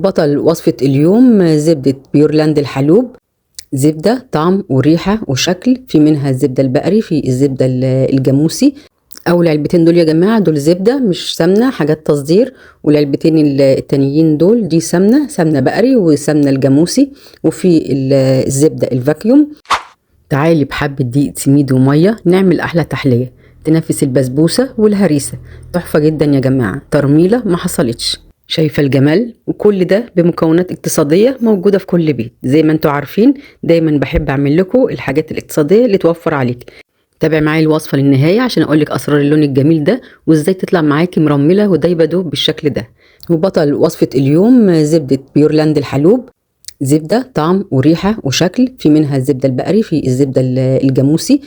بطل وصفة اليوم زبدة بيورلاند الحلوب، زبدة طعم وريحة وشكل، في منها الزبدة البقري، في الزبدة الجاموسي. اول علبتين دول يا جماعة دول زبدة مش سمنة، حاجات تصدير، والعلبتين التانيين دول دي سمنة، سمنة بقري وسمنة الجاموسي، وفي الزبدة ال vacuum. تعالي بحبة دقيق سميد ومية نعمل احلى تحلية تنافس البسبوسة والهريسة، تحفة جدا يا جماعة، ترميلة ما حصلتش. شايفة الجمال؟ وكل ده بمكونات اقتصادية موجودة في كل بيت. زي ما انتوا عارفين دايما بحب اعمل لكم الحاجات الاقتصادية اللي توفر عليك. تابع معايا الوصفة للنهاية عشان اقولك اسرار اللون الجميل ده وازاي تطلع معاكي مرملة ودايبة دوب بالشكل ده. وبطل وصفة اليوم زبدة بيورلاند الحلوب، زبدة طعم وريحة وشكل، في منها الزبدة البقري، في الزبدة الجاموسي.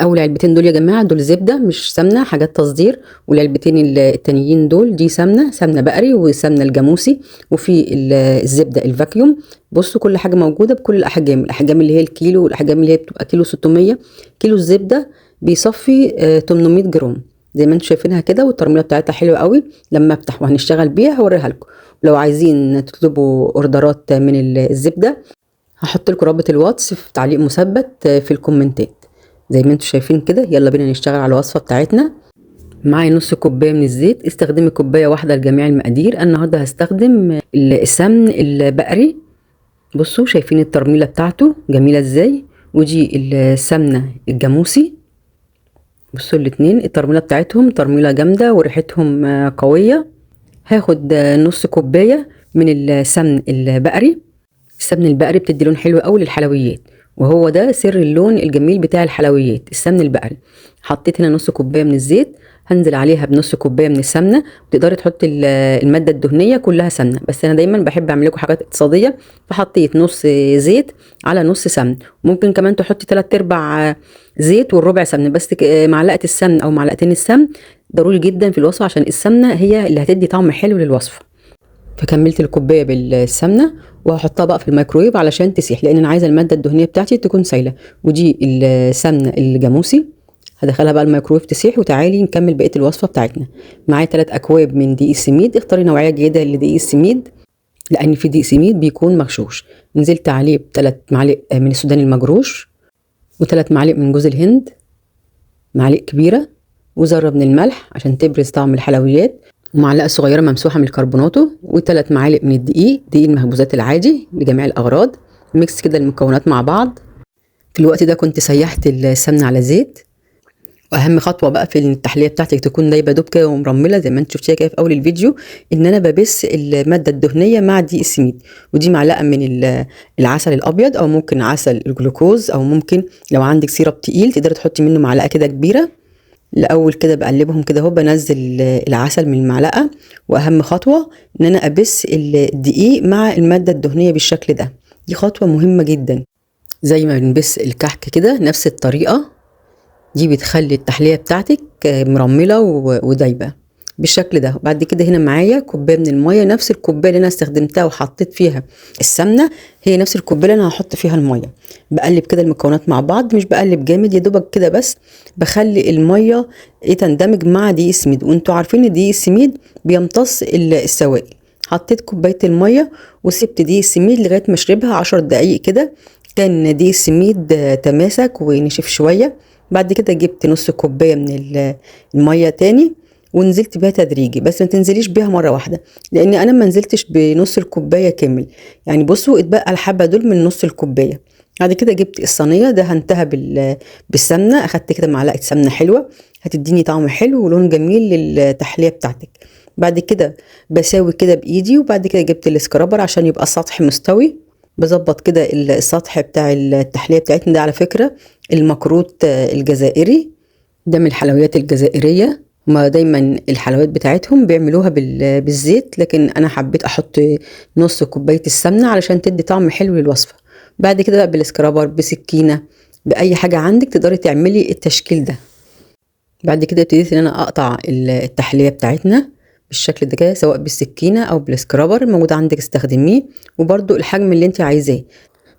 اول علبتين دول يا جماعة دول زبدة مش سمنة، حاجات تصدير، والعلبتين التانيين دول دي سمنة، سمنة بقري وسمنة الجاموسي، وفي الزبدة ال vacuum. بصوا كل حاجة موجودة بكل الأحجام، الأحجام اللي هي الكيلو والأحجام اللي هي بتبقى كيلو 600. كيلو الزبدة بيصفي 800 جرام زي ما انتم شايفينها كده، والترميلة بتاعتها حلوة قوي. لما افتح وهنشتغل بيها هوريها لكم. لو عايزين تطلبوا اوردرات من الزبدة هحط لكم رابط الواتس في تعليق مثبت في الكومنتات. زي ما انتم شايفين كده يلا بينا نشتغل على الوصفة بتاعتنا. معايا نص كوباية من الزيت، استخدمي كوباية واحدة لجميع المقادير. النهارده هستخدم السمن البقري. بصوا شايفين الترميله بتاعته جميلة ازاي، ودي السمنة الجاموسي. بصوا الاتنين الترميله بتاعتهم ترميله جامدة وريحتهم قوية. هاخد نص كوباية من السمن البقري. السمن البقري بتدي لون حلو قوي للحلويات، وهو ده سر اللون الجميل بتاع الحلويات، السمن البقري. حطيت هنا نص كوباية من الزيت، هنزل عليها بنص كوباية من السمنة. وتقدري تحطي المادة الدهنية كلها سمنه، بس انا دايما بحب اعمل لكم حاجات اقتصادية، فحطيت نص زيت على نص سمن. ممكن كمان تحطي 3/4 زيت والربع سمن، بس معلقه السمن او معلقتين السمن ضروري جدا في الوصفة، عشان السمنة هي اللي هتدي طعم حلو للوصفه. فكملت الكوباية بالسمنه وهحطها بقى في الميكرويف علشان تسيح، لان انا عايزه المادة الدهنية بتاعتي تكون سايله. ودي السمنة الجاموسي هدخلها بقى الميكرويف تسيح، وتعالي نكمل بقية الوصفة بتاعتنا. معايا 3 اكواب من دقيق السميد. اختاري نوعية جيدة لدقيق السميد، لان في دقيق سميد بيكون مغشوش. نزلت عليه ب3 معالق من السوداني المجروش، و3 معالق من جوز الهند، معالق كبيرة، وذره من الملح عشان تبرز طعم الحلويات، ومعلقة صغيرة ممسوحة من الكربوناتو، و3 معالق من الدقيق، دقيق المخبوزات العادي لجميع الاغراض. mix كده المكونات مع بعض. في الوقت ده كنت سيحت السمنة على زيت. واهم خطوة بقى في التحلية بتاعتك تكون دايبه دوب كده ومرمله زي ما انت شفتيها كده في اول الفيديو، ان انا ببس المادة الدهنية مع دقيق السميد. ودي معلقه من العسل الابيض، او ممكن عسل الجلوكوز، او ممكن لو عندك syrup تقيل تقدري تحطي منه معلقه كده كبيرة. الاول كده بقلبهم كده اهو، بنزل العسل من المعلقة. واهم خطوة ان انا ابس الدقيق مع المادة الدهنية بالشكل ده، دي خطوة مهمة جدا. زي ما بنبس الكحك كده نفس الطريقة دي بتخلي التحلية بتاعتك مرمله ودايبه بالشكل ده. وبعد كده هنا معايا كوباية من المية، نفس الكوباية اللي انا استخدمتها وحطيت فيها السمنة هي نفس الكوباية اللي انا هحط فيها المية. بقلب كده المكونات مع بعض، مش بقلب جامد، يا دوبك كده بس بخلي المية تندمج مع دقيق السميد. وانتوا عارفين ان دقيق السميد بيمتص السوائل. حطيت كوباية المية وسبت دقيق السميد لغاية ما شربها 10 دقايق كده. كان دقيق السميد تماسك ونشف شوية. بعد كده جبت نص كوباية من المية تاني ونزلت بيها تدريجي، بس ما تنزليش بيها مرة واحدة، لان انا ما نزلتش بنص الكوباية كامل. يعني بصوا اتبقى الحبة دول من نص الكوباية. بعد كده جبت الصينية دهنتها بالسمنه، اخدت كده معلقه سمنه حلوة هتديني طعم حلو ولون جميل للتحليه بتاعتك. بعد كده بساوي كده بايدي، وبعد كده جبت السكرابر عشان يبقى السطح مستوي. بظبط كده السطح بتاع التحلية بتاعتنا ده. على فكرة المقروط الجزائري ده من الحلويات الجزائرية، هما دايما الحلويات بتاعتهم بيعملوها بالزيت، لكن انا حبيت احط نص كوباية السمنة علشان تدي طعم حلو للوصفه. بعد كده بقى بالسكرابر، بسكينة، باي حاجة عندك تقدري تعملي التشكيل ده. بعد كده ابتديت ان انا اقطع التحلية بتاعتنا بالشكل ده كده، سواء بالسكينة او بال scraper الموجود عندك استخدميه، وبرده الحجم اللي انت عايزاه.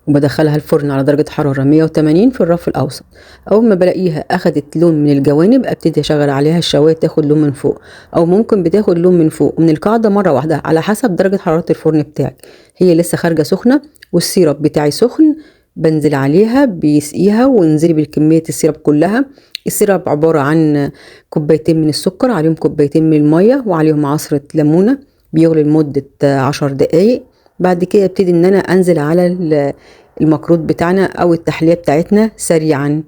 وبدخلها الفرن على درجة حرارة 180 في الرف الأوسط. أول ما بلاقيها أخدت لون من الجوانب أبتدي أشغل عليها الشواية تاخد لون من فوق، أو ممكن بتاخد لون من فوق ومن القاعدة مرة واحدة على حسب درجة حرارة الفرن بتاعك. هي لسه خارجة سخنة وال syrup بتاعي سخن، بنزل عليها بيسقيها، وانزلي بالكمية ال syrup كلها. ال syrup عبارة عن كوبايتين من السكر عليهم كوبايتين من المية وعليهم عصرة ليمونة، بيغلي لمدة 10 دقايق. بعد كده ابتدي ان انا انزل على المقروض بتاعنا او التحلية بتاعتنا سريعا.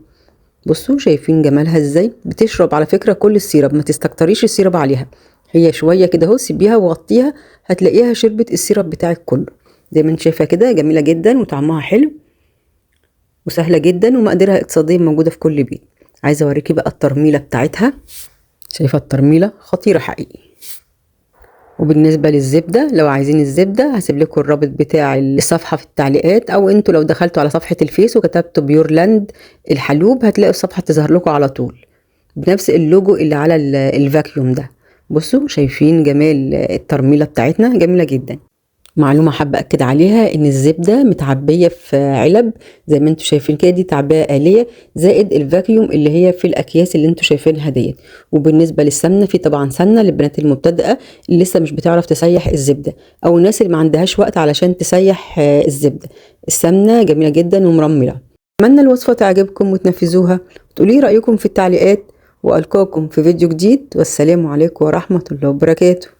بصوا شايفين جمالها ازاي، بتشرب على فكرة كل ال syrup، ما تستكتريش ال syrup عليها، هي شوية كده اهو سيبيها وغطيها هتلاقيها شربت ال syrup بتاعك كله. زي ما انت شايفة كده جميلة جدا وطعمها حلو وسهلة جدا ومقاديرها اقتصادية موجودة في كل بيت. عايزة اوريكي بقى الترميلة بتاعتها، شايفة الترميلة خطيرة حقيقي. وبالنسبة للزبدة لو عايزين الزبدة هسيب لكم الرابط بتاع الصفحة في التعليقات، او انتوا لو دخلتوا على صفحة الفيس وكتبتوا بيورلاند الحلوب هتلاقوا الصفحة تظهر لكم على طول بنفس اللوجو اللي على ال vacuum ده. بصوا شايفين جمال الترميلة بتاعتنا، جميلة جدا. معلومة حابة أكد عليها إن الزبدة متعبية في علب زي ما انتوا شايفين كده، دي تعبئة آلية زائد ال vacuum اللي هي في الأكياس اللي انتوا شايفينها ديت. وبالنسبة للسمنة في طبعا سمنة للبنات المبتدئة اللي لسه مش بتعرف تسيح الزبدة، أو الناس اللي ما عندهاش وقت علشان تسيح الزبدة. السمنة جميلة جدا ومرملة. أتمنى الوصفة تعجبكم وتنفذوها وتقولي رأيكم في التعليقات، وألقاكم في فيديو جديد، والسلام عليكم ورحمة الله وبركاته.